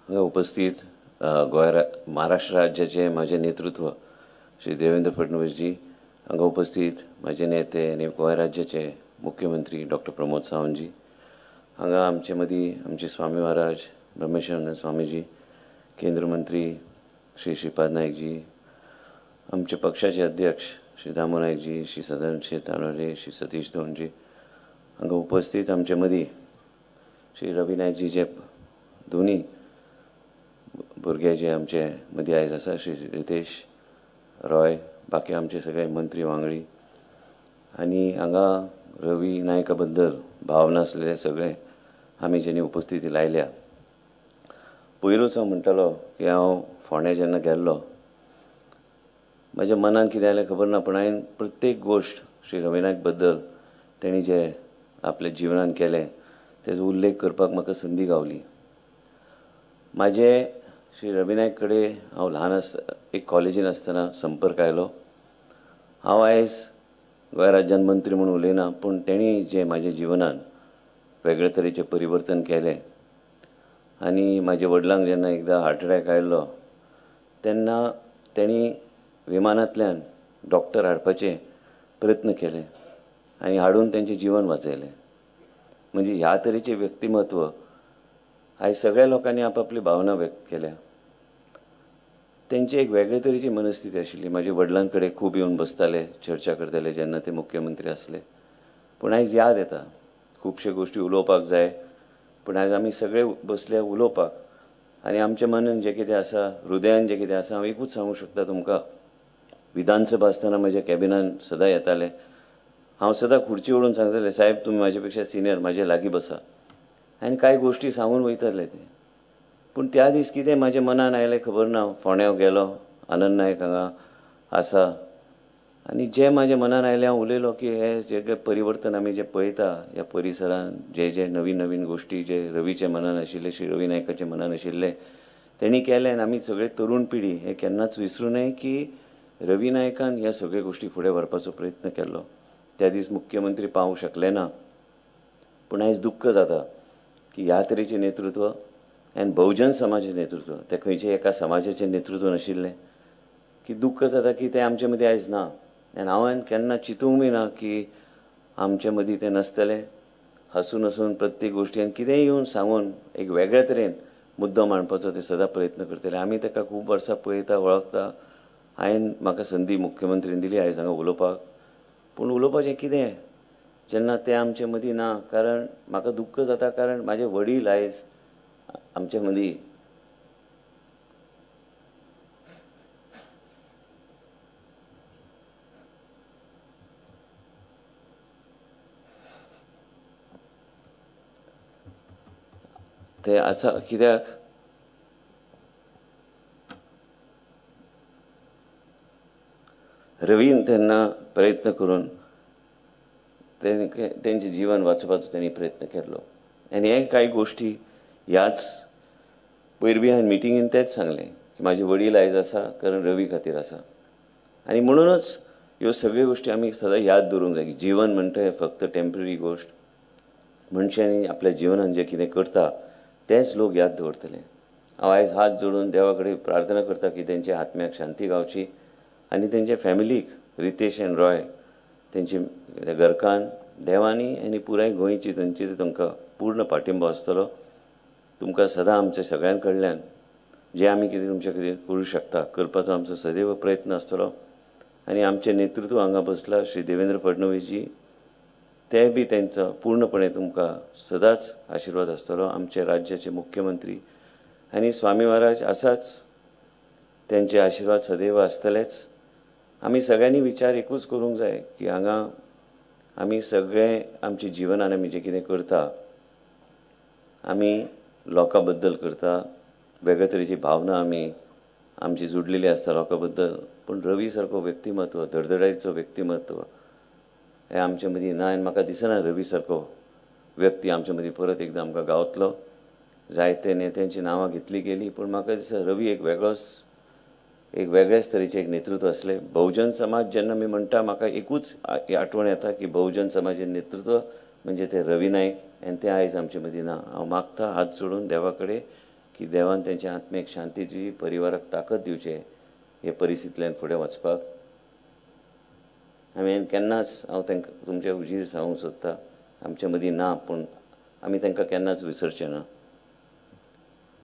हांगा उपस्थित गोंय महाराष्ट्र राज्याचे म्हाजें नेतृत्व श्री देवेंद्र फडणवीसजी, हांगा उपस्थित म्हाजे नेते आनी गोंय राज्याचे मुख्यमंत्री डॉक्टर प्रमोद सावंतजी, हांगा आमचे मदीं आमचे स्वामी महाराज ब्रह्मेश्वरानंद स्वामीजी, केंद्र मंत्री श्री श्रीपाद नायकजी, आमचे पक्षाचे अध्यक्ष श्री दामू नायकजी, श्री सदानंद शेट तानवडे, श्री सतीश दोणजी, हांगा उपस्थित आमचे मदीं श्री रवी नायकजी जे दोनी भुरगे जे आमचे मदीं आयज आसा, श्री रितेश रॉय, बाकी आमचे सगळे मंत्री वांगडी आनी हांगा रवी नायका बद्दल भावना आसलेले सगळे आमी जेणी उपस्थिती लायल्या. पयरूच हांव म्हणटालो की हांव फोंड्या जेन्ना गेल्लो म्हज्या मनान कितें आयलें खबर ना, पूण हांवें प्रत्येक गोश्ट श्री रवी नायक बद्दल तेणी जे आपल्या जिवनान केलें तेजो उल्लेख करपाक म्हाका संदी गावली. म्हाजे श्री रवी नायक कडेन हांव ल्हान आसतना एक कॉलेजीन आसतना संपर्क आयलो. हांव आयज गोंय राज्यान मंत्री म्हूण उलयना, पूण तेणी जें म्हाज्या जिवनान वेगळे तरेचें परिवर्तन केलें आनी म्हाज्या वडिलांक जेन्ना एकदां हार्ट अटॅक आयलो तेन्ना तेणी विमानांतल्यान डॉक्टर हाडपाचे प्रयत्न केले आनी हाडून तेंचें जिवन वाचयलें. म्हणजे ह्या तरेचें व्यक्तिमत्व आयज सगळ्या लोकांनी आपापली भावना व्यक्त केल्या. तेंची एक वेगळे तरेची मनस्थिती आशिल्ली. म्हाज्या वडिलां कडेन खूब येवन बसताले, चर्चा करताले जेन्ना ते मुख्यमंत्री आसले. पूण आयज याद येता खुबश्यो गोश्टी उलोवपाक जाय, पूण आयज आमी सगळे बसले उलोवपाक आनी आमच्या मनान जें कितें आसा, हृदयान जें कितें आसा, हांव एकूच सांगूंक शकता तुमकां. विधानसभा आसतना म्हज्या कॅबिनान सदां येताले, हांव सदां खुर्ची ओडून सांगताले, साहेब तुमी म्हाजे पेक्षा सिनियर, म्हाजे लागीं बसा, आनी कांय गोश्टी सांगून वयताले ते. पूण त्या दीस कितें म्हाज्या मनान आयलें खबर ना, फोंड्यां गेलो, आनंद नायक हांगा आसा आनी जें म्हाज्या मनान आयलें हांव उलयलो की हें जे परिवर्तन आमी जें पळयता ह्या परिसरान, जे जे नवीन नवीन गोश्टी जे रवीच्या मनान आशिल्ले, श्री रवी नायकाच्या मनान आशिल्ले तेणी केलें. आनी आमी सगळे तरुण पिढी हें केन्नाच विसरूं नये की रवी नायकान ह्या सगळ्यो गोश्टी फुडें व्हरपाचो प्रयत्न केल्लो. त्या दीस मुख्यमंत्री पावूंक शकले ना, पूण आयज दुख्ख जाता की ह्या तरेचें नेतृत्व आनी बहुजन समाजाचें नेतृत्व, तें खंयचें एका समाजाचें नेतृत्व नाशिल्लें, की दुख्ख जाता की तें आमचे मदीं आयज ना. आनी हांवें केन्ना चिंतूंक बी ना की आमचे मदीं तें नासतलें. हसून हसून प्रत्येक गोश्टी आनी कितेंय येवन सांगून एक वेगळे तरेन मुद्दो मांडपाचो ते सदां प्रयत्न करतले. आमी ताका खूब वर्सां पळयता, वळखता. हांवें म्हाका संदी मुख्यमंत्रीन दिली आयज हांगा उलोवपाक, पूण उलोवपाचें कितें जेन्ना तें आमचे मदीं ना. कारण म्हाका दुख्ख जाता, कारण म्हाजे वडील आयज आमचे मदीं ते आसा. कित्याक रवीन तेन्ना प्रयत्न करून तेंचें जिवन वाचोवपाचो तेणी प्रयत्न केल्लो. आनी हे कांय गोश्टी ह्याच पयर बी हांवें मिटिंगेन तेंच सांगलें की म्हाजे वडील आयज आसा कारण रवी खातीर आसा. आनी म्हणूनच ह्यो सगळ्यो गोश्टी आमी सदां याद दवरूंक जाय की जिवन म्हणटा हें फक्त टेम्पररी गोश्ट. मनशांनी आपल्या जिवनान जें कितें करता तेंच लोक याद दवरतले. हांव आयज हात जोडून देवा कडेन प्रार्थना करता की तेंच्या आत्म्याक शांती गावची आनी तेंच्या फॅमिलीक, रितेश एंड रॉय, तेंचे घरकान्न, देवांनी आनी पुराय गोंयची तेंची तांकां पूर्ण पाठिंबो आसतलो. तुमकां सदां आमच्या सगळ्यां कडल्यान जें आमी कितें तुमच्या खातीर करूं शकता करपाचो आमचो सदैव प्रयत्न आसतलो. आनी आमचें नेतृत्व हांगा बसलां श्री देवेंद्र फडणवीसजी, ते बी तेंचो पूर्णपणे तुमकां सदांच आशिर्वाद आसतलो. आमचे राज्याचे मुख्यमंत्री आनी स्वामी महाराज आसाच, तेंचे आशिर्वाद सदैव आसतलेच. आमी सगळ्यांनी विचार एकूच करूंक जाय की हांगा आमी सगळे आमच्या जिवनान आमी जें कितें करता आमी लोकां बद्दल करता, वेगळे तरेची भावना आमी आमची जुडलेली आसता लोकां बद्दल. पूण रवी सारको व्यक्तिमत्व, धडधडायचो व्यक्तिमत्व हें आमचे मदीं ना. आनी म्हाका दिसना रवी सारको व्यक्ती आमचे मदीं परत एकदां आमकां गावतलो. जायते नेत्यांची नांवां घेतली गेली, पूण म्हाका दिसता रवी एक वेगळोच, एक वेगळेच तरेचें एक नेतृत्व आसलें. बहुजन समाज जेन्ना आमी म्हणटा म्हाका एकूच आठवण येता की बहुजन समाजाचें नेतृत्व म्हणजे ते रवी नायक, आनी ते आयज आमचे मदीं ना. हांव मागता हात जोडून देवा कडेन की देवान तेंच्या आत्म्याक शांती दिवची, परिवाराक ताकद दिवचें हे परिस्थितींतल्यान फुडें वचपाक. आमी केन्नाच, हांव तांकां तुमच्या हुजीर सांगूंक सोदता, आमच्या मदीं ना पूण आमी तांकां केन्नाच विसरचे ना.